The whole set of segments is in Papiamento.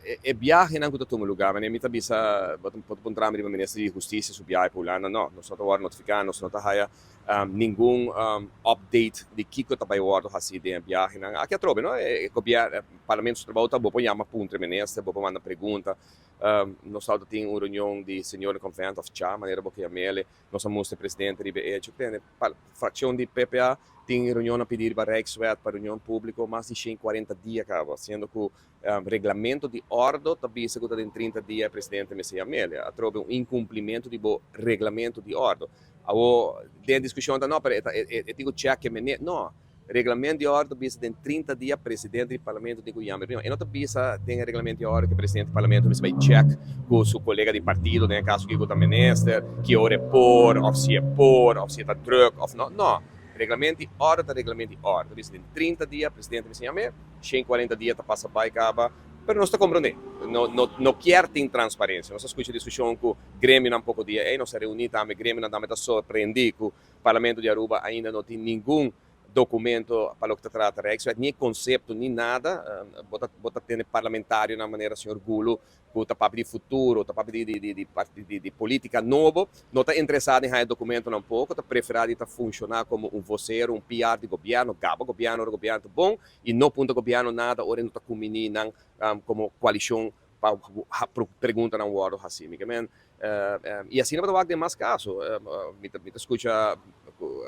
E biahenan ku ta tuma lugá, manera mi ta bisa, bo ta por puntra mi riba Minister di Hustisia su biahe pa Hulanda, no, nos no ta wòrdu notifiká, nos no ta haya ningun update di kiko ta bai wòrdu hasí den e biahenan. Aki atrobe, no, e gobièrnu, Parlamento su trabou ta bo por yama puntra e minister, bo por manda pregunta. Nos tabata tin un reunion di Seniorenconvent òf cha, manera bo ke yam'el, nos a mustra e presidente riba e echo. Tende, fraccion di PPA tin reunionnan pidi riba Rijkswet pa reunion publico mas di 140 dia caba, siendo cu reglamento di ordo ta bisa cu ta den 30 dia e presidente mester yam'el. Atrobe un incumplimento di bo reglamento di ordo. Awo den e discusion ta no, pero e tin cu check e mene. No, reglamento di ordo ta bisa den 30 dia presidente di parlamento tin cu yama e reunion. E no ta bisa den e reglamento di ordo cu e presidente di parlamento mester bay check cu su colega di partido, den e caso aki cu ta minister, ki ora e por of si e por of si e ta druk of no. No, reglamento di ordo ta reglamento di ordo. Ta bisa den 30 dia presidente mester yam'e, 140 dia ta pasa bay caba. Pero nos ta comprende, no no no kier tin transparencia. Nos a scucha discusion cu gremionan poco dia ey, nos a reuni tambe, gremionan tambe ta sorprendi cu Parlamento di Aruba ainda no tin ningun documento pa loke ta trata Rijkswet, ni e concepto, ni nada. Bo ta bo ta tene parlamentarionan manera señor Gulu cu ta papia di futuro, ta papia di di di di di politica nobo, no ta interesa den haña documentonan poco, ta prefera di ta funciona como un vocero, un PR di gobierno, gaba gobierno ora gobierno ta bon y no punta gobierno nada ora e no ta cumini nan como coalicion pa preguntanan wordo haci. Mi ke men y asina bo ta wak den mas caso. Mi ta mi ta scucha cu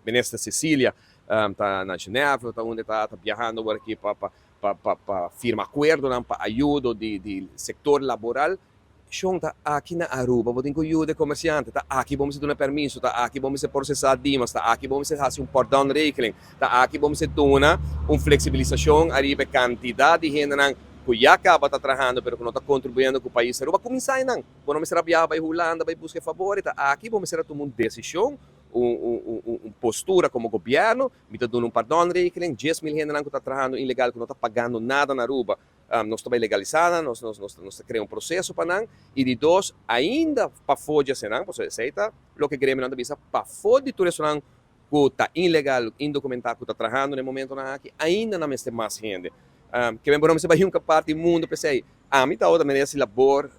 Minister Cecilia ta na Genève, ta unda e ta ta biahando awor aki pa pa pa pa pa firma acuerdonan pa ayudo di di sector laboral. Shon ta aki na Aruba bo tin cu yuda e comerciante, ta aki bo mester duna permiso, ta aki bo mester procesa dimas, ta aki bo mester haci un pardonregeling, ta aki bo mester duna un flexibilisacion ariba e cantidad di hendenan cu ya caba ta trahando pero cu no ta contribuyendo cu pais Aruba. Cuminsa einan, bo no mester a biaha bay Hulanda bay busca e fabor, e ta aki bo mester a tuma un decision, un postura como gobierno, mi ta duna un pardonregeling, 10,000 hendenan cu ta trahando ilegal cu no ta pagando nada na Aruba, Nos ta bai legalisá nan, nos nos nos nos ta krea un proseso pa nan. I di dos, ainda pafó dje esenan, pasobra esei ta loke gremionan ta bisa, pafó di tur esonan ku ta ilegal, indokumentá, ku ta trahando na e momentonan aki, ainda nan mester mas hende. Ke men bo no mester bai hunka parti di mundu p'esei. Ami tabata meresi labor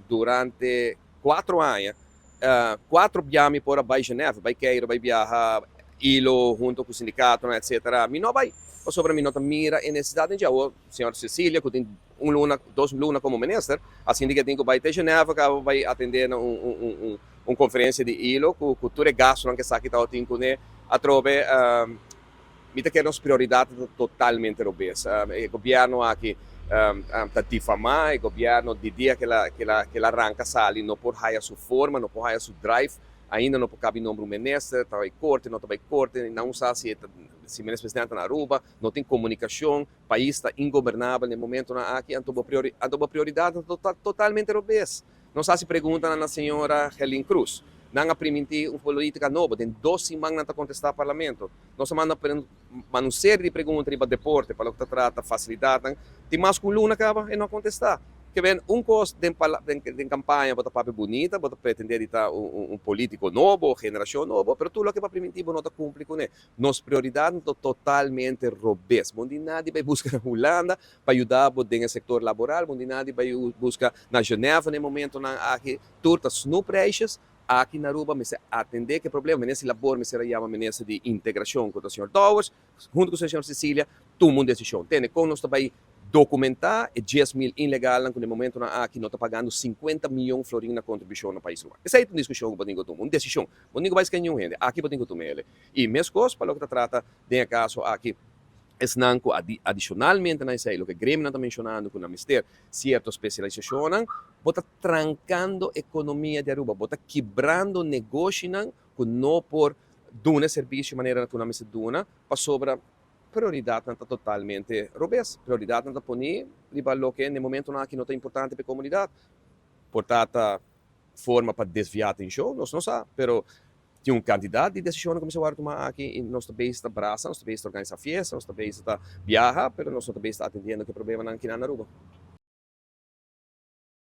durante 4 aña. Cuatro bia mi por a bai Genève, bai Cairo, bai biaha ILO hunto cu sindicatonan etcetera. Mi no a bai pasobra mi no ta mira e necesidad den dje. Awor señor Cecilia cu tin un luna, 2 luna como minister a sinti cu e tin cu bai te Genève caba bai atende na un conferencia di ILO cu tur e gastonan cu esaki tabatin cune atrobe. Mi ta kere nos prioridad ta totalmente robes. E gobierno aki ta difama, e gobierno di dia cu el a ranca sali no por haya su forma, no por haya su drive, ainda no por cabi nombra un minister, ta bay corte, no ta bay corte, nan sa si si minister presidente ta na Aruba, no tin comunicacion, pais ta ingobernabel na e momentonan aki, anto bo prioridad ta totalmente robes. Nos hasi preguntanan na señora Gerlin Cruz. Nan a primintí un polítika nobo. Den 2 siman nan ta kontestá parlamento. Nos a manda un serie di pregunta riba deporte pa loke ta trata fasilidatnan. Tin mas ku un luna kaba e no a kontestá. Ke ben un kos den den kampaña bo ta papia bunita, bo ta pretendé di ta un polítiko nobo, generashon nobo, pero tur loke bo a primintí bo no ta kumpli kuné. Nos prioridatnan ta totalmente robes. Bo no tin nada di bai buska na Hulanda pa yuda bo den e sektor laboral, bo no tin nada di bai buska na Genève na e momentonan aki. Tur ta snoepreisjes. Aki na Aruba mester atendé ku e problema. Minister di Labor mester a yama Minister di Integrashon ku ta señor Dowers huntu ku señor Cecilia tuma un desishon. Tende kon nos ta bai dokumentá e 10,000 ilegalnan ku na e momentonan aki no ta pagando 50 mion florin na kontribushon na pais Aruba. Esei ta un diskushon ku bo tin ku tuma, un desishon. Bo no tin ku bai sken niun hende. Aki bo tin ku tuma ele. I meskos pa loke ta trata den e kaso aki esnan ku adishonalmente na esei loke gremionan ta menshonando ku nan mester sierto spesialisashonnan, bo ta trankando ekonomia di Aruba, bo ta kibrando negoshinan ku no por duna e servisio manera ku nan mester duna pasobra prioridatnan ta totalmente robes. Prioridatnan ta poni riba loke na e momentonan aki no ta importante pa e komunidat. Por ta ta forma pa desviá atenshon, nos no sa, pero tin un kantidat di desishonnan ku mester wòrdu tumá aki i nos ta bezig ta brasa, nos ta bezig ta organisá fiesta, nos ta bezig ta biaha, pero nos no ta bezig ta atendiendo ku e problemanan kinan na Aruba.